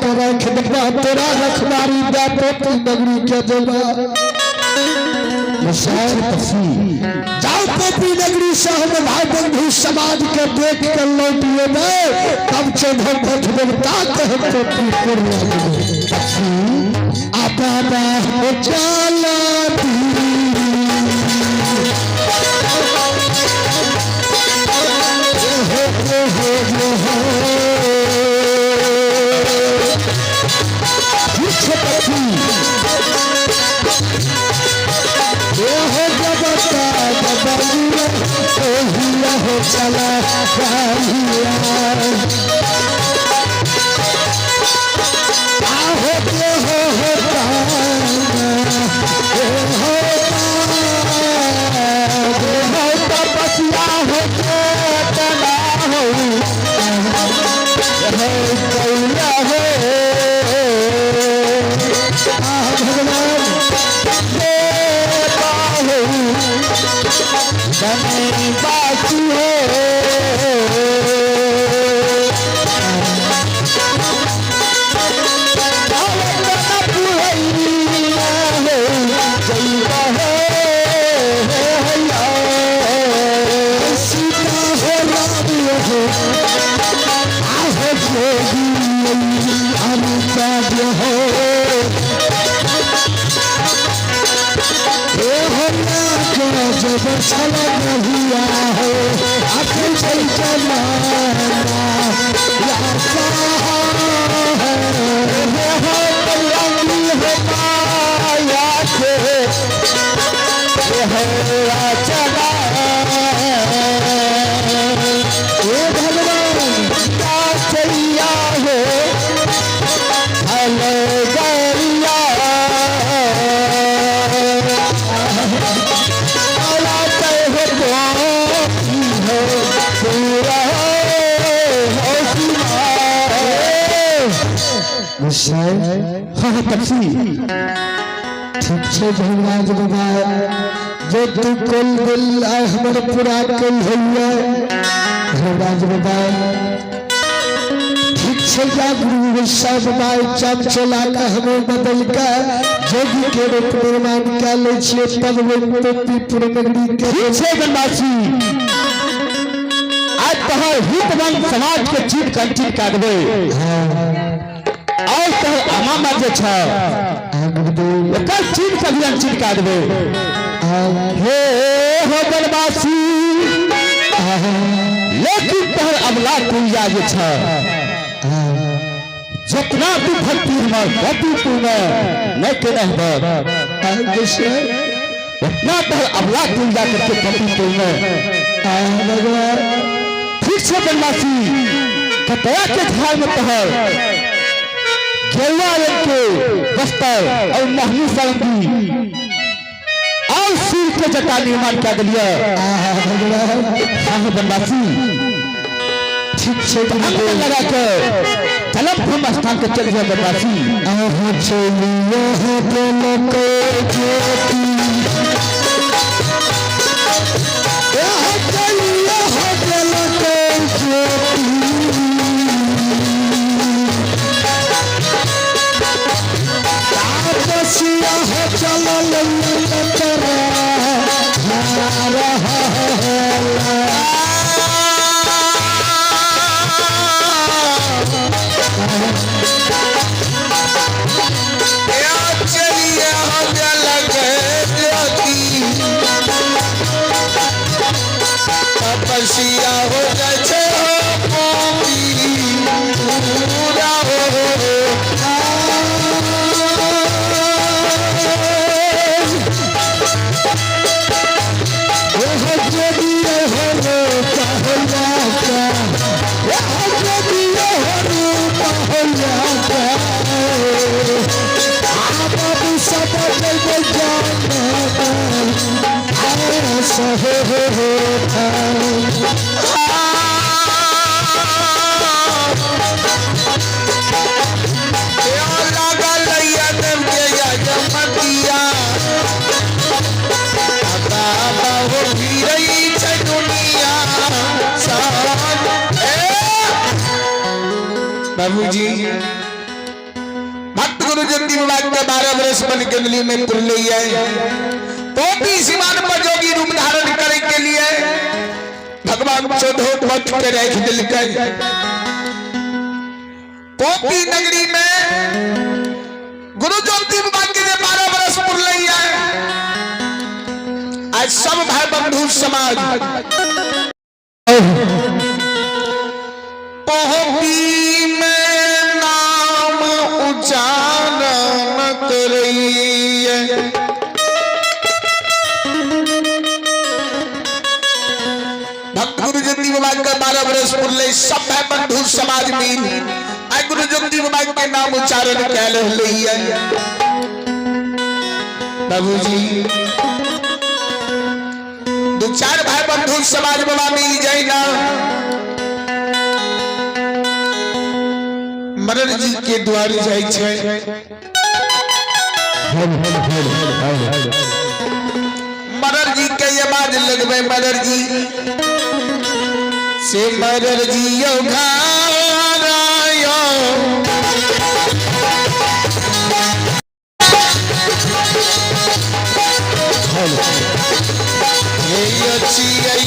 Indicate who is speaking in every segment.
Speaker 1: के राख देबा तोरा रखबारी दे पोपी नगरी के देबा। जाओ पोपी नगरी से हम भाई बंधु समाज के देख के लौट लेबे तब 14 भट देवता के हम पोपी पुर आ बाबा हो चला चला आहो हो हो तपस्या हो चेतना हो कैला हो भगवान हो बाकी हो ठीक छै धर्मराज बाबा, जे तू कुल दिल आय हमर पूरा कल होइए धर्मराज बाबा। ठीक छै जा गुरु गोसाई बाबा चम चला के हमें बदल के जोगी के रूप निर्माण कै लै छियै तब टोपीपुर नगरी के।
Speaker 2: ठीक छै बनवासी, आज तोहर हितवन समाज के चीट कंचित कए देबै और तोहर अमामा जे छ ओकर चीट के भी अंचित कए देबै। हे हो बनवासी, लेकिन तोहर अबला तुलिया जे छ जितना तू भक्ति हमर गति तू में नहीं केने हेबै उतना तोहर अबला तुलिया करके गति तू में। ठीक छै बनवासी, कतया के झाड़ में तोहर गेरुआ रंग के बस्तर और महनी सरंगी और सिर के जटा निर्माण कर दिलिए। हाँ बनवासी,
Speaker 1: ठीक छै
Speaker 2: अंग लगा के चलब हम स्थान के चल जाए बनवासी।
Speaker 1: अहाँ चलिए दिल के ज्योति, चलिए दिल के ज्योति, तापसिया हो चलल
Speaker 3: तपस्या हो जाए हो पूरा हो। बाबूजी गुरु ज्योति बाबा के 12 बरस बन केंदली में पुरले है। पोपी सिवान पर जोगी रूप धारण करे के लिए भगवान 14 पथ के रख दिलकै। पोपी नगरी में गुरु ज्योति बाबा के जे 12 बरस पुरले है, आज सब भाई बंधु समाज पोपी में नाम उच्चारण करैये। भक्त गुरु ज्योति बाबा के 12 बरस पुरले, सब भाई बंधु समाज मिल आइ गुरु ज्योति बाबा के नाम उच्चारण कैल रहलै। बाबूजी दू चार भाई बंधु समाज बाबा मिल जाए ना, मरर जी के द्वार जाय छै। मरर जी के आवाज लगबे, मरर जी से मरर जी यो घारायो। हे यो चियै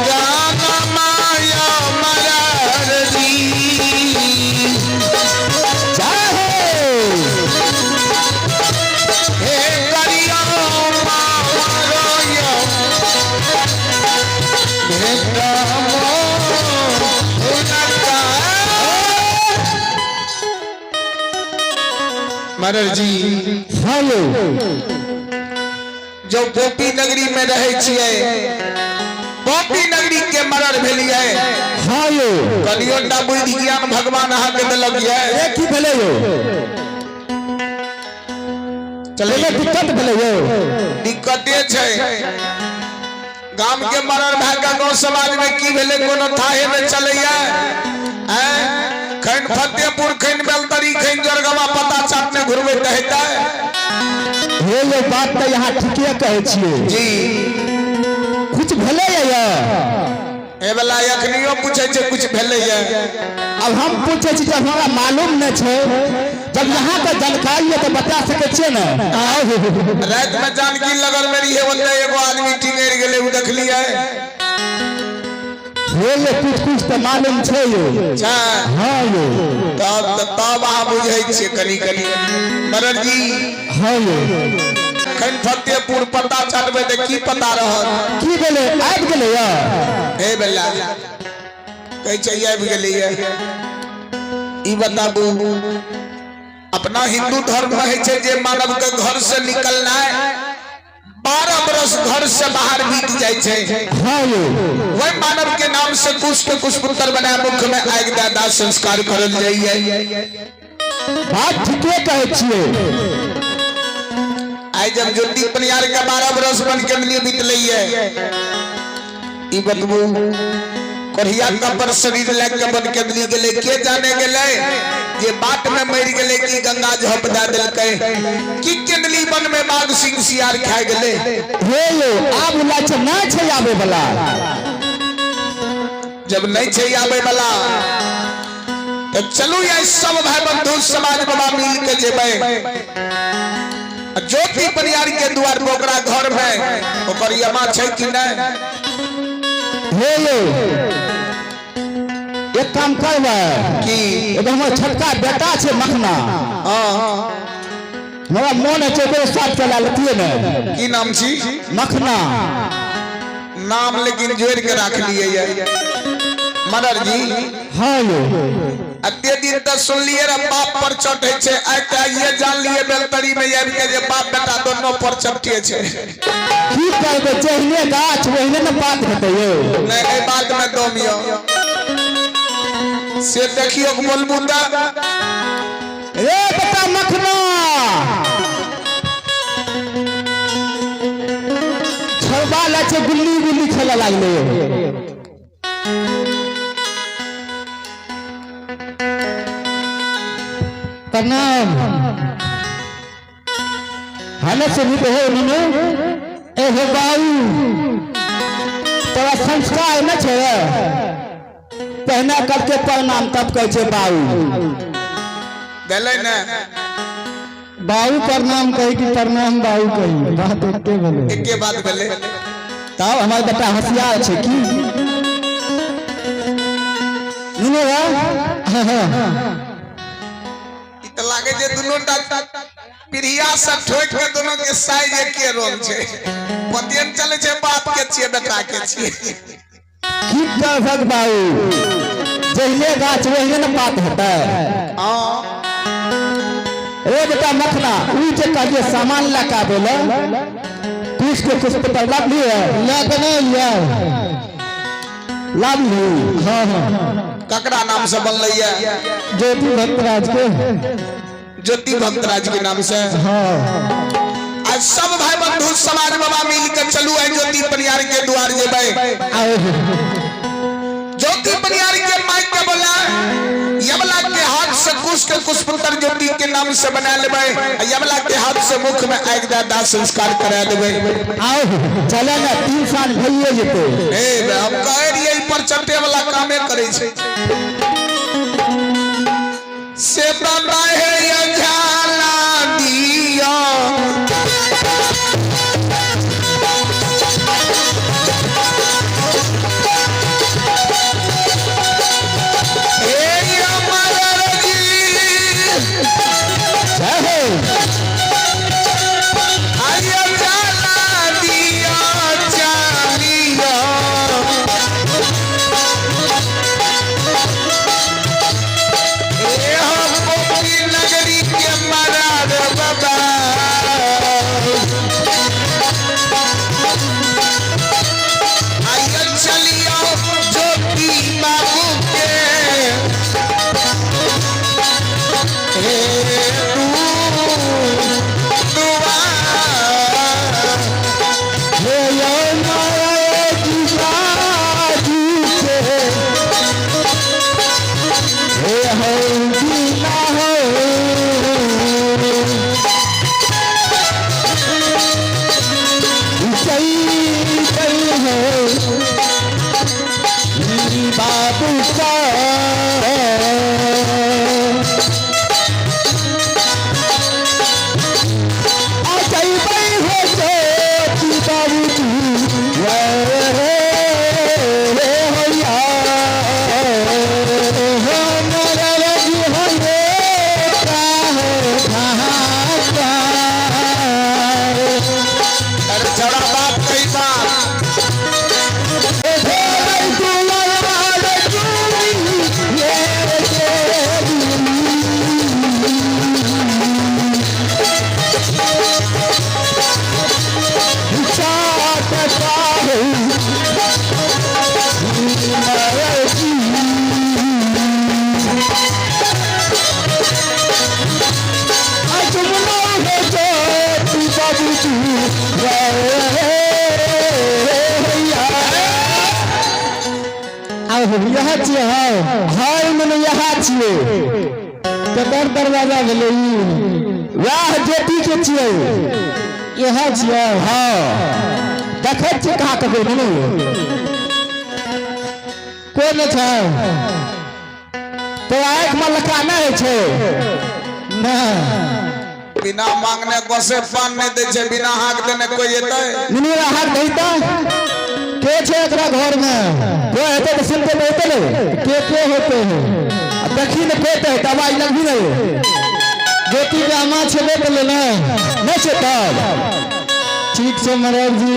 Speaker 3: गाना माया मरर जी।
Speaker 2: जय हो।
Speaker 3: हे करियो मारो हे रामो मरर जी।
Speaker 2: हाँ यौ।
Speaker 3: जो गोपी नगरी में रहे छियै, गोपी नगरी के मरर भेलियै।
Speaker 2: हाँ यौ।
Speaker 3: कनियो टा बुद्धि ज्ञान भगवान अहाँ के देलक ये।
Speaker 2: ए की भेलै यौ?
Speaker 3: चले
Speaker 2: कोनो दिक्कत भेलै यौ?
Speaker 3: दिक्कते छै, गाम के मरर भए के गाँव समाज में की भेलै कोनो थाहे नहि चलैया। आँय खैन फतेहपुर, खैन बेलतरी, खैन जरगवा पता चाटने घुरबैत हेतै।
Speaker 2: हे यौ, बात तऽ यहाँ ठीके कहै छियै
Speaker 3: जी।
Speaker 2: कुछ भेलै यौ?
Speaker 3: ए वला अखनियो पूछै छै कुछ भेलै ये।
Speaker 2: अब हम पूछै छी जब हमरा मालूम नहि छै, जब यहाँ के जानकारी है तऽ बता सकै छियै ने?
Speaker 3: राति में जानकी लगल में रहिए, ओतऽ एगो आदमी टिंगेर गेलै, ओ देखलियै?
Speaker 2: हे यौ, कुछ कुछ तऽ मालूम छै यौ।
Speaker 3: छै?
Speaker 2: हाँ यौ।
Speaker 3: तब तब अहाँ बुझै छियै कनि कनि। मरर जी।
Speaker 2: हाँ यौ।
Speaker 3: खैन फतेहपुर पता चलबै तऽ की पता रहत?
Speaker 2: की भेलै, आबि गेलै यौ?
Speaker 3: हे बेला कहै छै आबि गेलैये। ई बताबू, अपना हिंदू धर्म में होइ छै जे मानव के घर से निकलनाइ 12 बरस घर से बाहर बीत जाइ छै।
Speaker 2: हाँ यौ।
Speaker 3: वही मानव के नाम से कुश के कुशपुत्र बनाए मुख में आगि दए दाह संस्कार करल जाइए।
Speaker 2: बात ठीके कहै छियै।
Speaker 3: आइ जब ज्योति पनियार के 12 बरस बन के लिए बीतलैये, ई बतबू कोढ़िया कपर शरीर लए के बन के लिए गेलै, के जाने गेलै जे बाट में मरि गेलै कि गंगा झप दए देलकै कि केंदली वन में बाघ सिंह सियार खाए गेलै।
Speaker 2: हे यौ, आब उला छै नहि छै आबै वाला।
Speaker 3: जब नहीं छै आबै वाला तो चलू ये सब भाई बंधु समाज बाबा मिल के जेबै ज्योति परियार के द्वार पर, ओकरा घर में ओकर यमा छै कि नहीं?
Speaker 2: हे यौ, एक काम करबै।
Speaker 3: की?
Speaker 2: एगो हमर छोटका बेटा छै मखना।
Speaker 3: हाँ।
Speaker 2: हमरा मोन है छै ओकरो साथ चला लेतियै ने।
Speaker 3: की नाम छी?
Speaker 2: मखना।
Speaker 3: नाम लेकिन जोड़ के राख लिए ये मदर जी।
Speaker 2: हाँ यौ।
Speaker 3: अते दिन तक सुनलिए रे बाप पर चढ़े छै, आइ तऽ ये जान लिए बेलतरी में आबि के जे बाप बेटा दोनों पर चढ़े छै।
Speaker 2: की करबै, जेहने गाछ ओहने ने पात हेतै यौ।
Speaker 3: नहीं, एहि बात में दम यौ से देखियो बोलबू तऽ।
Speaker 2: रे बेटा मखना, छोड़बा लै छै, गुल्ली गुल्ली खेलऽ लागलै यौ। प्रणाम। हने से भी हो नुनु, ए हो बाऊ। संस्कार नहि छै रे। पहिने करके प्रणाम तब कहै छै बाबू।
Speaker 3: भेलै ने?
Speaker 1: बाबू प्रणाम कही कि प्रणाम बाबू कही, बात एके भेलै।
Speaker 3: एके बात भेलै।
Speaker 2: तब हमर बेटा होशियार छै की नुनू रे?
Speaker 3: ई तऽ लागै छै दुनू टा पीढ़िया से ठोकि के दोनों के साइज एके रंग छै, पते ने चलै छै बाप के छियै बेटा के छियै।
Speaker 2: की कहक बाबू, जहिने गाछ ओहिने ने पात हेतै।
Speaker 3: हाँ।
Speaker 2: रे बेटा मखना, ऊ जे कहलिए सामान लए के आबै लए, कुछ के कुछ पेपर लाभ लिए?
Speaker 1: लए के नहि लिया।
Speaker 2: लाभ ली।
Speaker 1: हाँ हाँ।
Speaker 3: ककरा नाम से बनलै ये?
Speaker 1: ज्योति भक्तराज के।
Speaker 3: ज्योति भक्तराज के नाम से?
Speaker 1: हाँ।
Speaker 3: आज सब भाई बंधु समाज बाबा मिल के चलू है ज्योति परियार के द्वार जेबै।
Speaker 1: आए।
Speaker 3: ज्योति परियार के माइक के बोला यमला के हाथ से कुश के कुश पुत्र ज्योति के नाम से बना लेबै, आ यमला के हाथ से मुख में आगि दे दाह संस्कार करा देबै।
Speaker 2: आओ चले ने, 3 साल भइए जेतै।
Speaker 3: ए बे, हम कहे रहियै ई पर चटे वाला कामे करै छै। से बाबा हे अजाला दिया। हे अमर जी।
Speaker 2: जय हो।
Speaker 3: आइयो जाला दिया चालिया। ए हो गोपी नगरी के मरार बाबा। आइयो चलियो ज्योति बाबू के। हे दुआर।
Speaker 2: हे यो माया जी के, हे हो जी ना हो। सही सही है बाबू का।
Speaker 3: अरे छौड़ा बाप कही बाप।
Speaker 2: यह छियै, हाँ हाँ, मने यह छियै।
Speaker 1: ककर दरवाजा भेलै ई?
Speaker 2: वएह ज्योति के छियै।
Speaker 1: यह छियै?
Speaker 2: हाँ, देखै छियै कहाँ ककरो नहीं।
Speaker 1: कोन छै?
Speaker 2: तो आँखि में लका नहि होइ छै?
Speaker 1: नहि।
Speaker 3: बिना मांगने गोसे पान नहीं दै छै, बिना हाक देने कोई एतै?
Speaker 2: मिनी हाथ दही तऽ।
Speaker 1: के छै एकरा घर में?
Speaker 2: कोई हेतै तऽ सुनते तऽ हेतै ने।
Speaker 1: के के होते है?
Speaker 2: आ देखी ने कोई तऽ हेतै, आवाज लगबी नहीं।
Speaker 1: ज्योति के अम्मा छेबे केलै ने?
Speaker 2: नहि छै तब।
Speaker 1: ठीक छै मरर जी।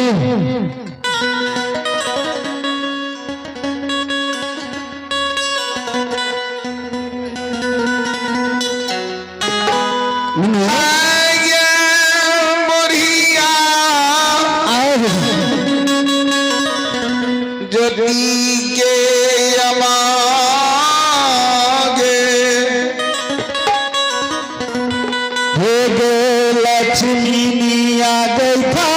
Speaker 2: मिनी।
Speaker 3: आये बुढ़िया।
Speaker 1: आए।
Speaker 3: ज्योति के अमागे।
Speaker 2: हे गे लक्ष्मी मिया गई था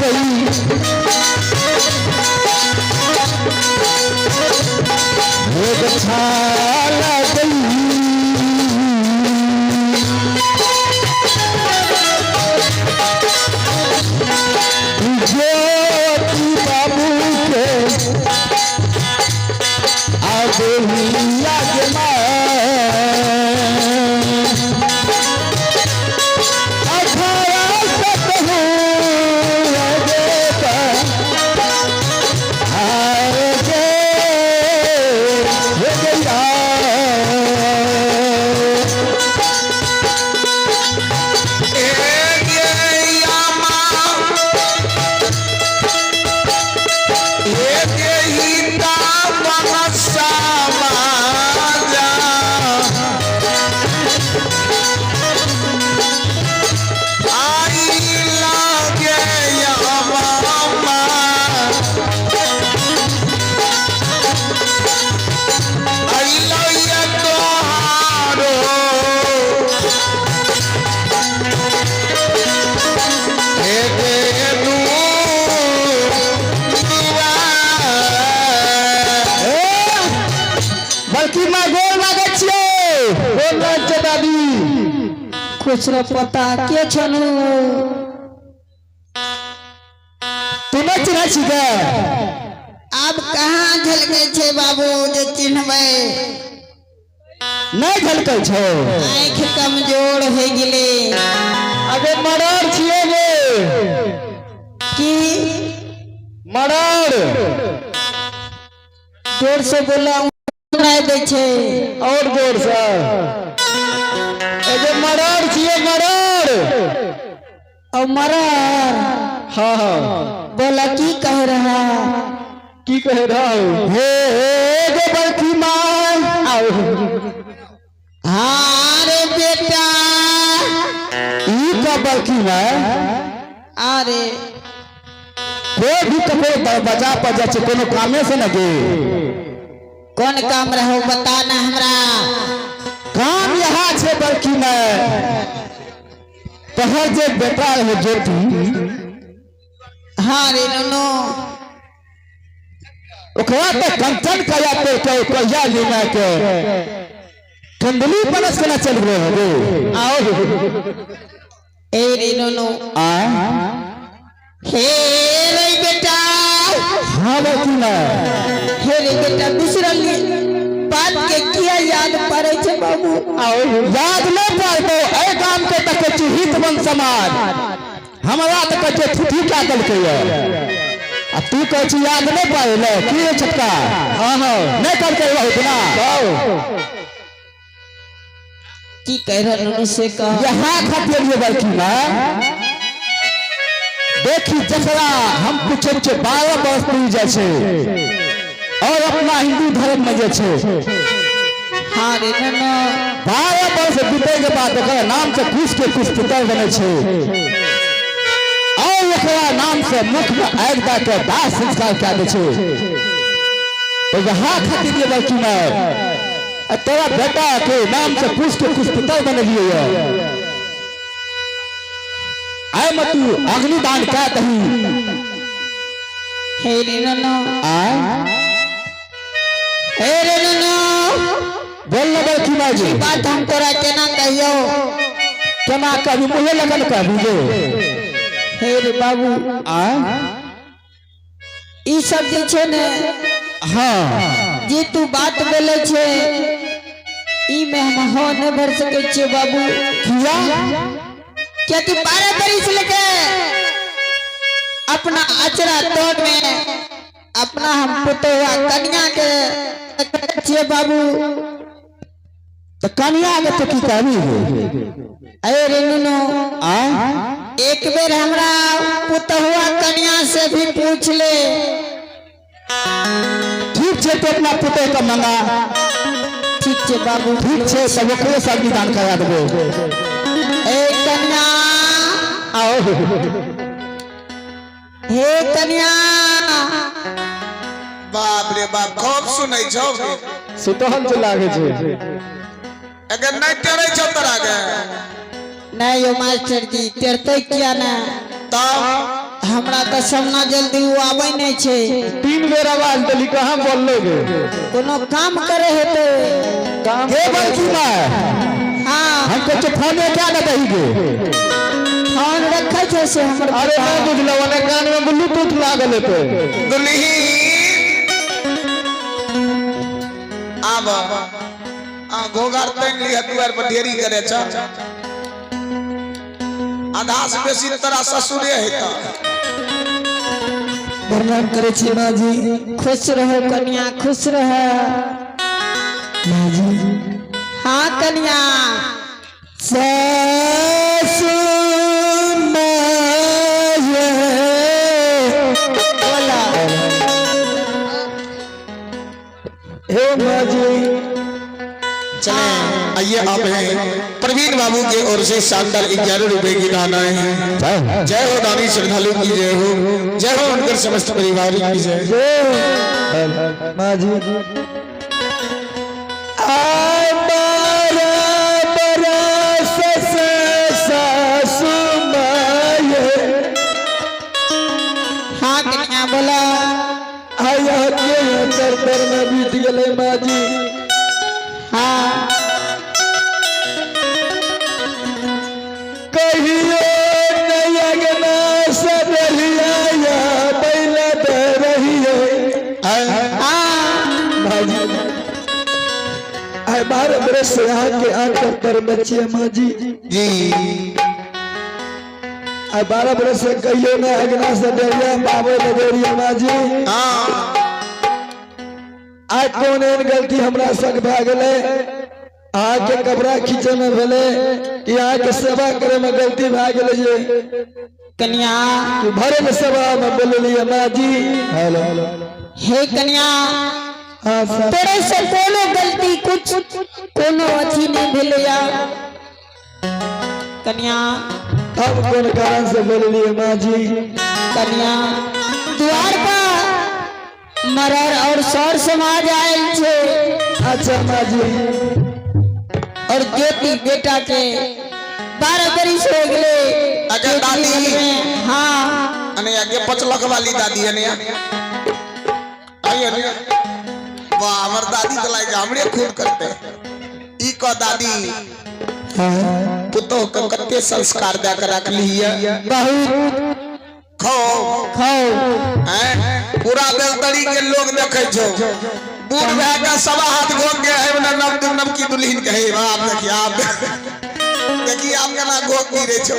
Speaker 2: गई, हे गे छाला गई। ज्योति बाबू।
Speaker 4: कुछ पता के छनु
Speaker 2: तू नहि चिन्है छी गे?
Speaker 4: आब कहाँ झलकै छै बाबू जे चिन्हबै?
Speaker 2: नहि झलकै छौ?
Speaker 4: आँखि कमजोर होइ गेलै।
Speaker 2: अबे मरड़ छियै गे।
Speaker 4: की?
Speaker 2: मरड़।
Speaker 4: जोर से बोला, सुनाइ दै छै।
Speaker 2: और जोर से। ए जे मरड़ छियै, मरड़।
Speaker 4: और मरड़?
Speaker 2: हाँ हाँ।
Speaker 4: बोला, की कह रहा?
Speaker 2: की कह रहा हूँ? हे हे गे बड़की माय, आओ।
Speaker 4: हाँ रे बेटा।
Speaker 2: ई का बड़की माय?
Speaker 4: अरे।
Speaker 2: कोई भी ककरो दरवाजा पर जाइ छै कोनो कामे से न गे?
Speaker 4: कोन काम रहो, बता ना हमरा।
Speaker 2: काम यहाँ छै बड़की माय, तोहर जे बेटा रहे ज्योति।
Speaker 4: हाँ रे नुनू।
Speaker 2: ओकरा तऽ कंचन कया पे के कहिया लेना के कंदली बनस के ना चल गए हो गे, आओ।
Speaker 4: ए रे नुनू।
Speaker 2: आ।
Speaker 4: हे रे बेटा।
Speaker 2: हाँ बड़की माय।
Speaker 4: हे रे बेटा, बिसरल बात के किया याद पड़े छै बाबू?
Speaker 2: आओ, याद नहीं पड़तो। एहि गाम के तऽ कहै छी हितवन समाज, हमरा तऽ कहै छै थुथू क्या देलकै आ तू कहै छी याद नहीं पड़े। की रे छोटका? हाँ हाँ, नहीं करके बहुत ना।
Speaker 4: की कह रहल नुनू, से कह।
Speaker 2: यहाँ खातिर लिए बड़की माय, देखी, जकरा हम पूछै छियै 12 वर्ष पुरि जाइ छै और अपना हिंदू धर्म में जे छै,
Speaker 4: हाँ रे नुनू।
Speaker 2: 12 वर्ष बीते के बाद ओकरा नाम से कुश के कुश पितर बनै छै और ओकरा नाम से मुख में आगि दऽ के दाह संस्कार कए दै छै। तो यहाँ खातिर ये बड़की माय, आ तोरा बेटा के नाम से कुश के कुश पितर बनेलियै ये। आय में तू अग्निदान कए दही।
Speaker 4: हे रे नुनू।
Speaker 2: आय।
Speaker 4: हे रे नुनू।
Speaker 2: बोल न बड़की माय जी।
Speaker 4: ई बात हम तोरा केना कहियो?
Speaker 2: केना कहबी? मुँहे लगन कहबी गे?
Speaker 4: हे रे बाबू।
Speaker 2: आय।
Speaker 4: ई सब जे छै ने,
Speaker 2: हाँ।
Speaker 4: जे तू बात बोले छै, ई में हम हो नहीं भर सके छियै बाबू।
Speaker 2: किया?
Speaker 4: कियाकि 12 बरिस लेके अपना अचरा तोड़ में अपना हम पुतोहा कन्या के रखने छियै बाबू।
Speaker 2: तो कन्या के तो की कहबी गे?
Speaker 4: अरे रे नुनू।
Speaker 2: आय।
Speaker 4: एक बेर हमरा पुतहुआ कन्या से भी पूछ ले।
Speaker 2: ठीक छै, तो अपना पुतोह के मंगा।
Speaker 4: ठीक छै बाबू।
Speaker 2: ठीक छै, तब ओकरे से अग्निदान करा देबो।
Speaker 4: ए कन्या।
Speaker 2: आओ।
Speaker 4: हे कन्या।
Speaker 3: बाप रे बाप, खूब सुनै छौ।
Speaker 2: सुतहल से लागे छै।
Speaker 3: अगर नहीं टेरै छौ तोरा के?
Speaker 4: नहीं यो मास्टर जी, टेरते किया ना?
Speaker 3: तब?
Speaker 4: हमरा तऽ सामना जल्दी ओ आबै नहि छै।
Speaker 2: तीन बेर आवाज देली, कहाँ बोललो गे?
Speaker 4: कोनो काम करे हेतै।
Speaker 2: काम हे बड़की माय।
Speaker 4: हाँ।
Speaker 2: हम कहै छियै फोने क्या न दही गे?
Speaker 4: फोन रखै छै से हमर।
Speaker 2: अरे, नहि बुझलौ, ओने कान में ब्लूटूथ लागल हेतै।
Speaker 3: दुल्ही, आब आ घोघार तैन लिह, दुआर पर ढेरी करे छ। आधा से बेसी तोरा ससुरे हेतौ।
Speaker 1: प्रणाम करै छी माँ जी।
Speaker 4: खुश रहो कन्या, खुश रहो।
Speaker 1: माँ जी।
Speaker 4: हाँ कन्या।
Speaker 1: सासु माये।
Speaker 4: बोला।
Speaker 1: हे माँ जी।
Speaker 3: चले आइए, आप हैं प्रवीण बाबू के ओर से शानदार 11 रुपए की दान आए हैं। जय हो दानी श्रद्धालु की जय हो, जय हो उनकर समस्त परिवार की जय।
Speaker 1: माँ जी, आय 12 बरस से सासु माये।
Speaker 4: हाँ कन्या, बोला।
Speaker 1: आय के तर तर में बीत गेलै माँ जी।
Speaker 4: हाँ।
Speaker 1: 12 बरस से अहाँके आंचर तर में छियै माँ जी।
Speaker 3: जी।
Speaker 1: आ 12 बरस से कहियो ने अगना से डरिया पाबै लगेरिया माँ जी।
Speaker 3: हाँ।
Speaker 1: आइ कोन एहन गलती हमरा संग भए गेलै, अहाँके कपड़ा खींचे में भेलै कि अहाँके सेवा करे में गलती भए गेलै जे
Speaker 4: कन्या
Speaker 1: कि भरल सेवा में बोललियै माँ जी। हेलो।
Speaker 4: हे कन्या,
Speaker 1: हाँ सर।
Speaker 4: तोरे से कोनो गलती कुछ कोनो अथी नहीं भेलैया कन्या।
Speaker 1: तब कोन कारण से बोललियै माँ जी?
Speaker 4: कन्या, द्वार पर मरर और सर समाज आयल छे।
Speaker 1: अच्छा माँ जी।
Speaker 4: और ज्योति बेटा के 12 बरिस हो गेले।
Speaker 3: अच्छा, दादी।
Speaker 4: हाँ।
Speaker 3: अने आगे पचलक वाली दादी अने आई अने वाह, हमर दादी तो लाइक हमरे खून करते ई को दादी।
Speaker 1: हाँ।
Speaker 3: पुतोह के कते संस्कार दे के रखली है?
Speaker 4: बहुत।
Speaker 3: खो
Speaker 4: खाओ।
Speaker 3: हैं, पूरा बेलतरी के लोग देखे छो, बूढ़ भए के सवा हाथ घोक के है ना नव नव की दुल्हन कहे, आप देखिए, आप देखिए, आप केना घोक गिरे छो।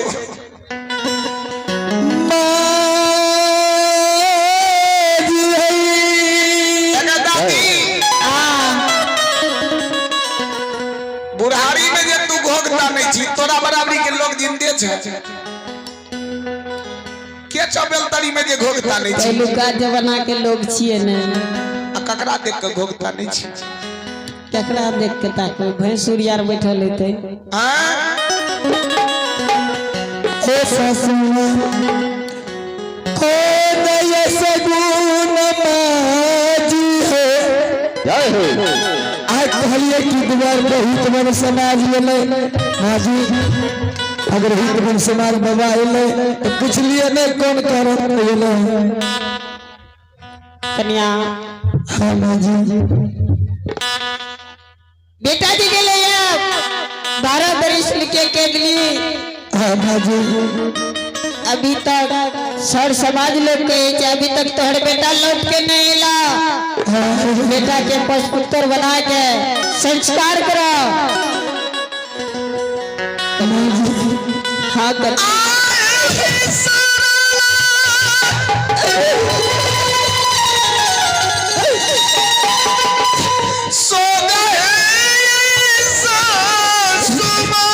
Speaker 1: माँ जी है।
Speaker 3: एने दादी, बुढ़ारी में जे तू घोकता नहीं छी, तोरा बराबरी के लोग जिंदे छे के छो बेलतरी में जे घोकता नहीं छी?
Speaker 4: पहिलुका जमाना के लोग छियै ने।
Speaker 3: आ ककरा देख के घोकता नहीं छी?
Speaker 4: केकरा देख के ताकू, भैंसुर यार बैठल हेतै।
Speaker 3: हाँ?
Speaker 1: ओ ससुर ओ नय सगुन माँ जी है।
Speaker 2: जय हो।
Speaker 1: आज कहलिए कि दुआर पर हित मन समाज एलै माँ जी। अगर हित मन समाज बाबा एलै तो पुछलिए नहीं कौन कारण एलै।
Speaker 4: कन्या।
Speaker 1: हाँ माँ जी।
Speaker 4: बेटा जी गेलै 12 बरिस लिखे के गेली।
Speaker 1: हाँ माँ जी।
Speaker 4: अभी तक सर समाज लोग कहे छै अभी तक तोहर बेटा लौट के नहीं एला।
Speaker 1: हाँ।
Speaker 4: बेटा के पशपुत्र बना के संस्कार करो। हाँ कन्या।
Speaker 3: सो गए सासुमा।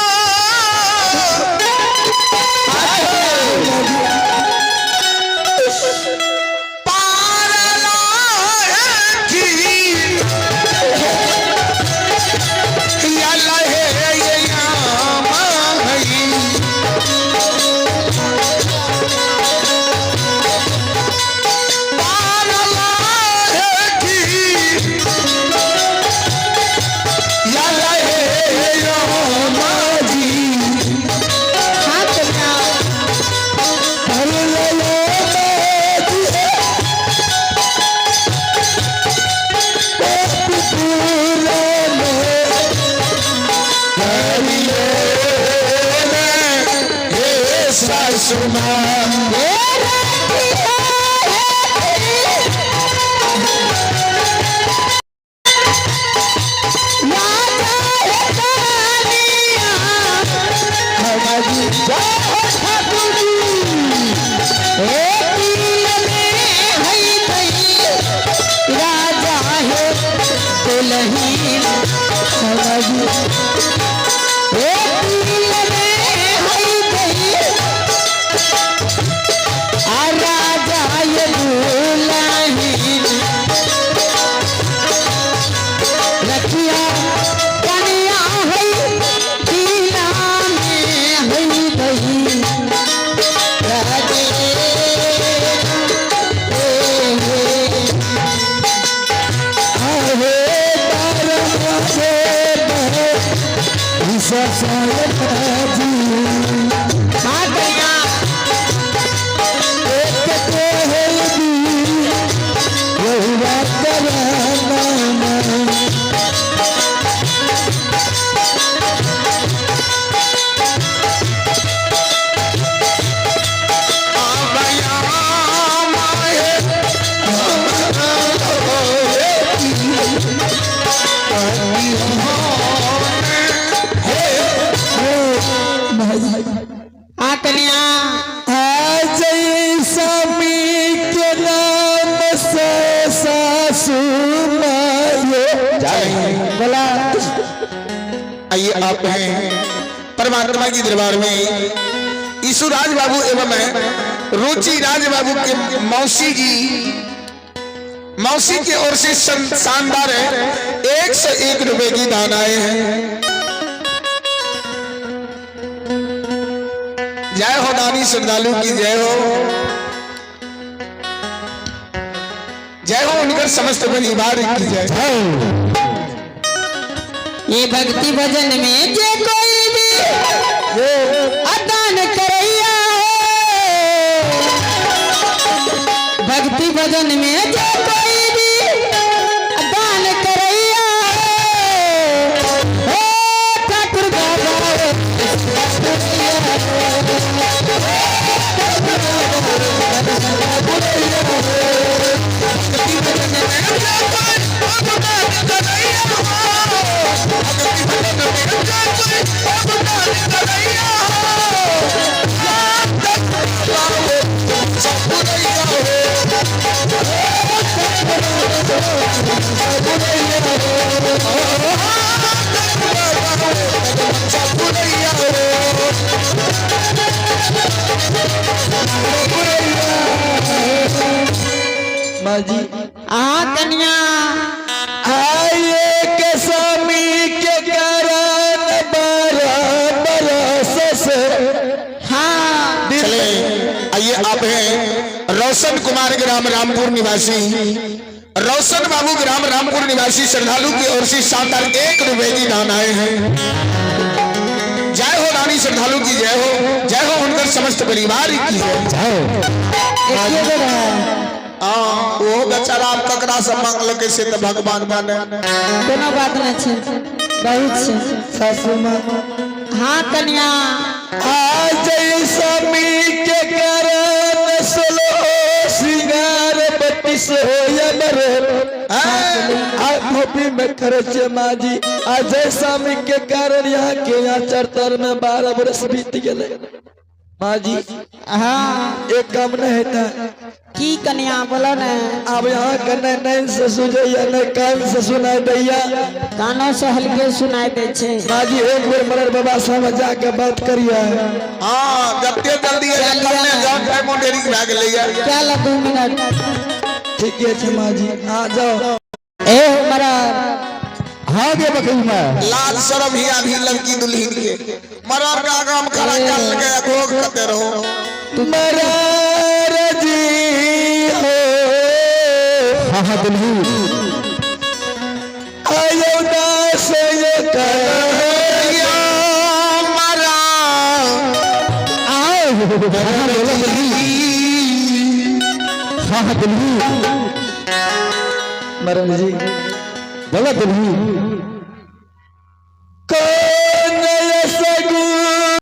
Speaker 3: पार लाए की या लहे ये यामाई। पार लाए की या लहे यामाजी।
Speaker 4: हाँ कन्या।
Speaker 1: अरे ले लो माँ जी है। ओ पुत्र में
Speaker 3: हरिये हे सासुमा।
Speaker 4: राजा है दुल्हीन ए दिल में है गई आ राजा ये दुल्हीन रखिया कन्या है दिला में है गई राजे
Speaker 1: आहे बारह से बहे।
Speaker 4: बोला।
Speaker 3: आइए आप हैं परमात्मा के दरबार में ईशु राज बाबू एवं रुचि राज बाबू के मौसी जी, मौसी की ओर से शानदार है 101 रुपए की दान आए हैं। जय हो दानी श्रद्धालु की जय हो, जय हो उनकर समस्त परिवार की जय।
Speaker 4: ये भक्ति भजन में जे कोई भी अदान करैया हो, भक्ति भजन में जे कोई भी दान करैया हो, ओ ठाकुर बाबा
Speaker 1: माँ जी
Speaker 4: आ कन्या
Speaker 1: आए के स्वामी के कारण बारह बरस से
Speaker 4: हाँ।
Speaker 3: चले आइए आप हैं रोशन कुमार ग्राम रामपुर निवासी, रोशन बाबू ग्राम रामपुर निवासी श्रद्धालु की ओर से शानदार 1 रुपए की दान आए हैं। जय हो रानी श्रद्धालु की जय हो, जय हो उनकर समस्त परिवार की जय। हाँ, वो बेचारा आप ककरा से मांगल से तो भगवान माने।
Speaker 4: कोनो बात नहीं छे, बहुत छे।
Speaker 1: सासू माँ।
Speaker 4: हाँ कन्या।
Speaker 1: आज स्वामी के कारण सोलो सिंगार बत्तीस हो या मरे धोबी में खर्च माँ जी। आज स्वामी के कारण यहाँ के यहाँ चरतर में 12 बरस बीत गए माँ जी।
Speaker 4: हाँ।
Speaker 1: एक काम नहीं था।
Speaker 4: की कन्या बोलो ने।
Speaker 1: अब यहाँ के नहीं नैन से सुझैया नहीं कान से सुनाई दैया।
Speaker 4: कानो से हल्के सुनाई दे छे।
Speaker 1: माँ जी एक बेर मरर बाबा साहब जाके बात करिए।
Speaker 3: हाँ, जब ते जल्दी है कल जाओ टाइम देरी भए गेलैया।
Speaker 4: क्या ला 2 मिनट।
Speaker 1: ठीक है माँ जी, आ जाओ।
Speaker 4: ए मरर।
Speaker 2: हाँ गे बकरी में
Speaker 3: लाज शरम ही अभी लड़की दुल्हन के मरर का आगाम खड़ा कर लगे घोग कते रहो।
Speaker 1: मरर जी हो।
Speaker 2: हाँ हाँ दुल्हन।
Speaker 1: आयो दास ये कहिया
Speaker 3: मरा
Speaker 2: आओ हाँ बोलो दुल्हन। हाँ हाँ दुल्हन।
Speaker 1: मरर जी
Speaker 2: बोलो दुल्हन।